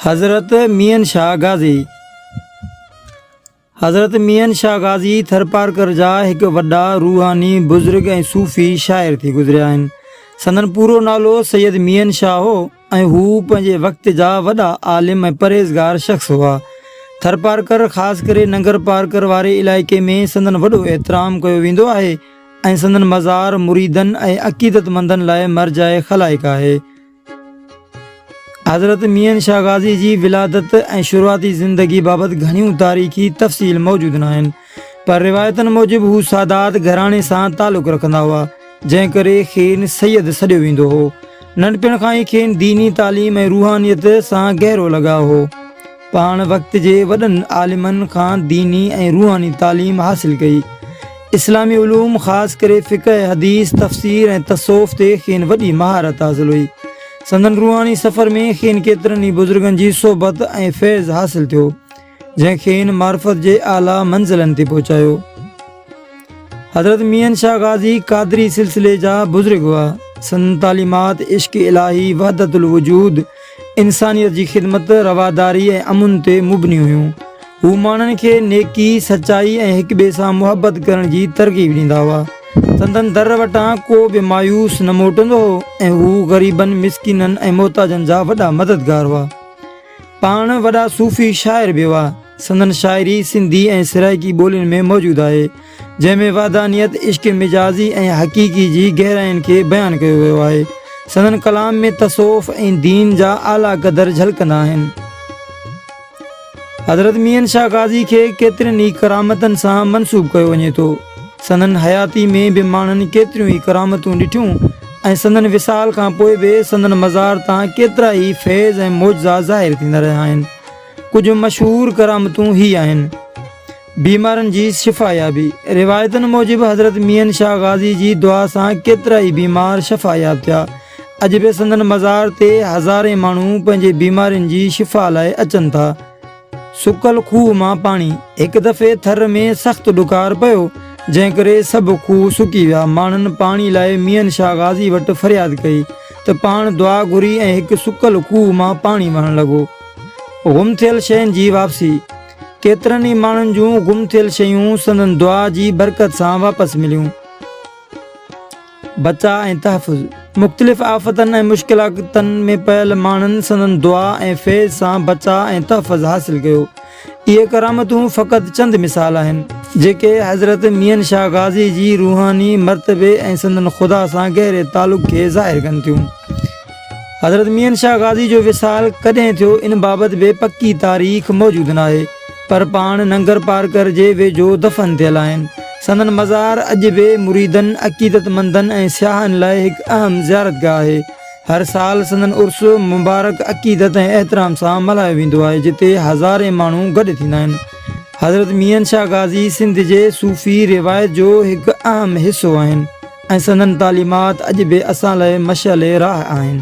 حضرت ميين شاهه غازي، حضرت ميين شاهه غازي ٿرپارڪر جا هڪ وڏا روحاني بزرگ ۽ صوفي شاعر ٿي گذريا آهن. سندن پورو نالو سيد ميين شاهه هو ۽ هو پنهنجي وقت جا وڏا عالم ۽ پرهيزگار شخص هئا. ٿرپارڪر خاص ڪري ننگرپارڪر واري علائقي ۾ سندن وڏو احترام ڪيو ويندو آهي ۽ سندن مزار مريدن ۽ عقيدتمندن لاء مرجع خلائق آهي. حضرت ميين شاهه غازي جي ولادت ۽ شروعاتي زندگي بابت گهڻيون تاريخي تفصيل موجود ناهن، پر روايتن موجب هو سادات گهراڻي سان تعلق رکندا هئا، جنهن ڪري کين سيد سڏيو ويندو هو. ننڍپڻ کان ئي کين ديني تعليم ۽ روحانيت سان گهرو لڳاء هو. پاڻ وقت جي وڏن عالمن کان ديني ۽ روحاني تعليم حاصل ڪئي. اسلامي علوم خاص ڪري فقه، حديث، تفسير ۽ تصوف تي کين وڏي مهارت حاصل هئي. سندن روحاني سفر ۾ کين ڪيترن ئي بزرگن جي صحبت ۽ فيض حاصل ٿيو، جنهن کين معرفت جي اعليٰ منزلن تي پهچايو. حضرت ميين شاهه غازي قادري سلسلي جا بزرگ هئا. سندن تعليمات عشق الاهي، وحدت الوجود، انسانيت جي خدمت، رواداري ۽ امن تي مبني هيون. هو ماڻهن کي نيڪي، سچائي ۽ هڪ ٻئي سان محبت ڪرڻ جي ترغيب ڏيندا هئا. سندن در وٽان ڪو به مايوس نه موٽندو هو ۽ هو غريبن، مسڪينن ۽ محتاجن جا وڏا مددگار هئا. پاڻ وڏا صوفي شاعر به هئا. سندن شاعري سنڌي ۽ سرائيڪي ٻولين ۾ موجود آهي، جنهن ۾ وحدانيت، عشق مجازي ۽ حقيقي جي گهراين کي بيان ڪيو ويو آهي. سندن ڪلام ۾ تصوف ۽ دين جا اعليٰ قدر جهلڪندا آهن. حضرت ميين شاهه غازي کي ڪيترين ئي ڪرامتن سان منسوب ڪيو وڃي ٿو. سندن حياتي ۾ به ماڻهن ڪيتريون ئي ڪرامتون ڏٺيون ۽ سندن وصال کان پوء به سندن مزار تان ڪيترا ئي فيض ۽ معجزا ظاهر ٿيندا رهيا آهن. ڪجهه مشهور ڪرامتون هي آهن. بيمارن جي شفايابي، روايتن موجب حضرت ميين شاهه غازي جي دعا سان ڪيترائي بيمار شفاياب ٿيا. اڄ به سندن مزار تي هزارين ماڻهو پنهنجي بيمارين جي شفا لاء اچن ٿا. سڪل کوهه مان پاڻي، هڪ دفعي ٿر ۾ سخت ڏڪار پيو، جنهن ڪري سڀ کوهه سڪي ويا. ماڻهن پاڻي لاء ميين شاهه غازي وٽ فرياد ڪئي ته پاڻ دعا گهري ۽ هڪ سڪل کوهه مان پاڻي وهڻ لڳو. گم ٿيل شين جي واپسي، ڪيترن ئي ماڻهن جون گم ٿيل شيون سندن دعا جي برڪت سان واپس مليون. بچاء ۽ تحفظ، مختلف آفتن ۽ مشڪلاتن ۾ پيل ماڻهن سندن دعا ۽ فيض سان بچاء ۽ تحفظ حاصل ڪيو. اهي ڪرامتون فقط چند مثال آهن، جيڪي حضرت ميين شاهه غازي جي روحاني مرتبي ۽ سندن خدا سان گهري تعلق کي ظاهر ڪن ٿيون. حضرت ميين شاهه غازي جو وصال ڪڏهن ٿيو ان بابت به پڪي تاريخ موجود ناهي، پر پاڻ ننگرپارڪر جي ويجهو دفن ٿيل آهن. سندن مزار اڄ به مريدن، عقيدتمندن ۽ سياحن لاء هڪ اهم زيارتگاهه آهي. هر سال سندن عرس مبارڪ عقيدت ۽ احترام سان ملهايو ويندو آهي، جتي هزارين ماڻهو گڏ ٿيندا آهن. حضرت ميين شاهه غازي سنڌ جي صوفي روايت جو هڪ اهم حصو آهن. ۽ سندن تعليمات اڄ به اسان لاء مشعل راهه آهن.